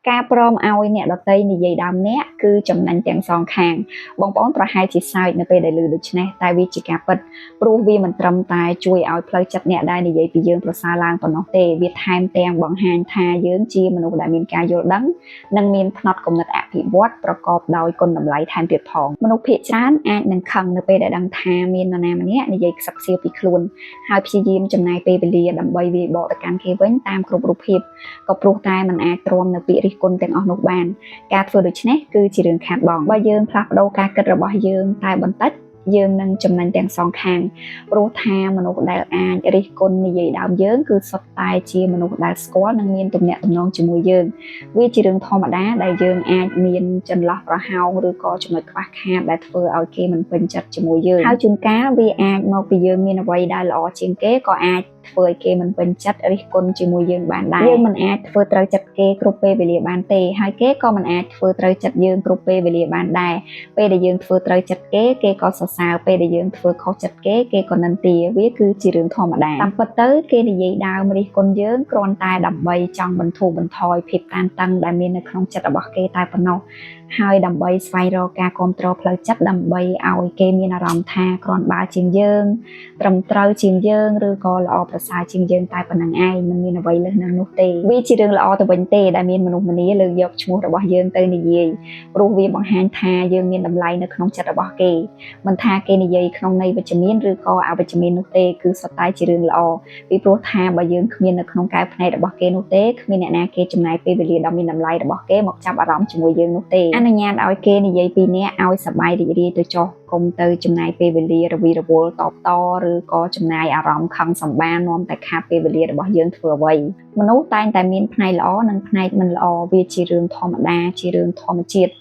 ការព្រមឲ្យអ្នកដទៃនិយាយដើមអ្នកគឺចំណេញទាំងសងខាងបងប្អូនប្រហែលជាសើចនៅពេលដែលឮដូច្នេះតែវាជាការពិតព្រោះវាមិនត្រឹមតែជួយឲ្យផ្លូវចិត្តអ្នកដែលនិយាយពីយើងប្រសើរឡើងប៉ុណ្ណោះទេវាថែមទាំងបង្ហាញថាយើងជាមនុស្សដែលមានការយល់ដឹងនិងមានផ្នត់គំនិតអភិវឌ្ឍប្រកបដោយគុណតម្លៃថែមទៀតផងមនុស្សភាគច្រើនអាចនឹងខឹងនៅពេលដែលដឹងថាមាននរណាម្នាក់និយាយខ្សឹកខ្សៀវពីខ្លួនហើយព្យាយាមចំណាយពេលវេលាដើម្បីវាយបកទៅកាន់គេវិញតាមគ្រប់រូបភាពក៏ព្រោះតែมันអាចទ្រាំនៅពាក្យរិះគន់ទាំងអស់នោះបានការធ្វើដូច្នេះគឺជារឿងខាតបង់បើយើងផ្លាស់ប្ដូរការគិតរបស់យើងតែបន្តិចយើងនឹងចំណេញទាំងសងខាងព្រោះថាមនុស្សដែលអាចរិះគន់និយាយដើមយើងគឺសុទ្ធតែជាមនុស្សដែលស្គាល់និងមានទំនាក់ទំនងជាមួយយើងវាជារឿងធម្មតាដែលយើងអាចមានចន្លោះប្រហោងឬក៏ចំណុចខ្វះខាតដែលធ្វើឲ្យគេមិនពេញចិត្តជាមួយយើងហើយជួនកាលវាអាចមកពីយើងមានអ្វីដែលល្អជាងគេក៏អាចធ្វើឲ្យគេមិនពេញចិត្តរិះគន់ជាមួយយើងបានដែរយើងមិនអាចធ្វើត្រូវចិត្តគេគ្រប់ពេលវេលាបានទេហើយគេក៏មិនអាចធ្វើត្រូវចិត្តយើងគ្រប់ពេលវេលាបានដែរពេលដែលយើងធ្វើត្រូវចិត្តគេគេក៏សរសើរពេលដែលយើងធ្វើខុសចិត្តគេគេក៏និន្ទាវាគឺជារឿងធម្មតាតាមពិតទៅគេនិយាយដើមរិះគន់យើងគ្រាន់តែដើម្បីចង់បន្ធូរបន្ថយភាពតានតឹងដែលមាននៅក្នុងចិត្តរបស់គេតែប៉ុណ្ណោះហើយដើម្បីស្វែងរកការគ្រប់គ្រងផ្លូវចិត្តដើម្បីឲ្យគេមានអារម្មណ៍ថាគ្រាន់បើជាងយើងត្រឹមត្រូវជាងយើងឬក៏ល្អប្រសើរជាងយើងតែប៉ុណ្ណឹងឯងមិនមានអ្វីលើសនឹងនោះទេវាជារឿងល្អទៅវិញទេដែលមានមនុស្សម្នាលើកយកឈ្មោះរបស់យើងទៅនិយាយព្រោះវាបង្ហាញថាយើងមានតម្លៃនៅក្នុងចិត្តរបស់គេមិនថាគេនិយាយក្នុងន័យវិជ្ជមានឬក៏អវិជ្ជមាននោះទេគឺសុទ្ធតែជារឿងល្អពីព្រោះថាបើយើងគ្មាននៅក្នុងកែវភ្នែករបស់គេនោះទេគ្មានអ្នកណាគេចំណាយពេលវេលាដ៏មានតម្លៃរបស់គេមកចាប់អារម្មណ៍ជាមួយយើងនោះទេអនុញ្ញាតឲ្យគេនិយាយពីអ្នកឲ្យសប្បាយរីករាយទៅចុះកុំទៅចំណាយពេលវេលារវីរវល់តបតឬក៏ចំណាយអារម្មណ៍ខឹងសម្បារនាំតែខាតពេលវេលារបស់យើងធ្វើអ្វីមនុស្សតែងតែមានផ្នែកល្អនិងផ្នែកមិនល្អវាជារឿងធម្មតាជារឿងធម្មជាតិ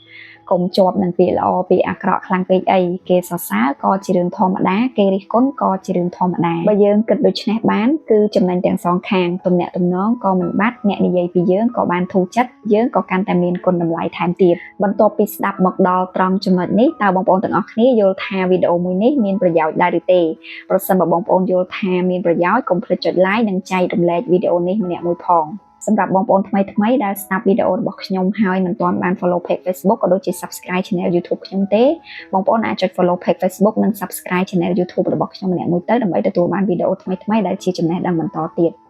កុំជាប់នឹងពាក្យល្អពាក្យអាក្រក់ខ្លាំងពេកអីគេសរសើរក៏ជារឿងធម្មតាគេរិះគន់ក៏ជារឿងធម្មតាបើយើងគិតដូច្នេះបានគឺចំណេញទាំងសងខាងទំនាក់ទំនងក៏មិនបាត់អ្នកនិយាយពីយើងក៏បានធូរចិត្តយើងក៏កាន់តែមានគុណតម្លៃថែមទៀតបន្ទាប់ពីស្ដាប់មកដល់ត្រង់ចំណុចនេះតើបងប្អូនទាំងអស់គ្នាយល់ថាវីដេអូមួយនេះមានប្រយោជន៍ដែរឬទេប្រសិនបើបងប្អូនយល់ថាមានប្រយោជន៍កុំភ្លេចចុច like និងចែករំលែកវីដេអូនេះម្នាក់មួយផងសម្រាប់បងប្អូនថ្មីថ្មីដែលស្ដាប់វីដេអូរបស់ខ្ញុំហើយមិនទាន់បាន follow page Facebook ក៏ដូចជា subscribe channel YouTube ខ្ញុំទេបងប្អូនអាចចុច follow page Facebook និង subscribe channel YouTube របស់ខ្ញុំម្នាក់មួយទៅដើម្បីទទួលបានវីដេអូថ្មីៗដែលជាចំណេះដឹងបន្តទៀត។